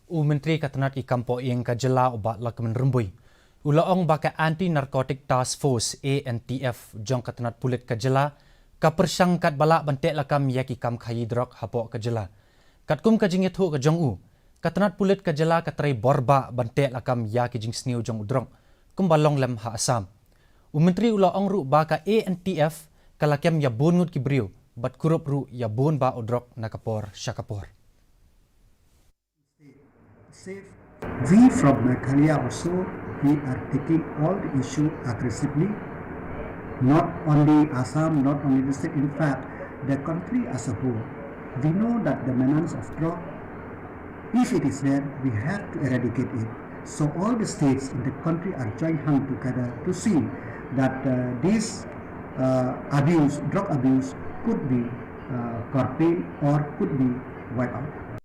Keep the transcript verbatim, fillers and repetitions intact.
U Myntri ka tnat ki kam pohiing ka jylla u Bah Lahkmen Rymbui u la ong ba ka Anti Narcotic Task Force, A N T F, jong ka tnat pulit ka jylla ka pyrshang katba lah ban teh lakam ïa ki kam khaïi drok hapoh ka jylla. Katkum ka jingïathuh ka jong u, ka tnat pulit ka jylla ka trei borbah ban teh lakam ïa ki jingsniew jong u drok kumba long lem ha Assam. U Myntri u la ong ruh ba ka A N T F ka la kem ïa bun ngut ki briew bad kurup ruh ïa bun bah u drok na ka por sha ka por. We from Meghalaya also, we are taking all the issue aggressively. Not only Assam, not only the state, in fact, the country as a whole. We know that the menace of drug, if it is there, we have to eradicate it. So all the states in the country are joined hand together to see that uh, this uh, abuse, drug abuse, could be uh, curtailed or could be wiped out.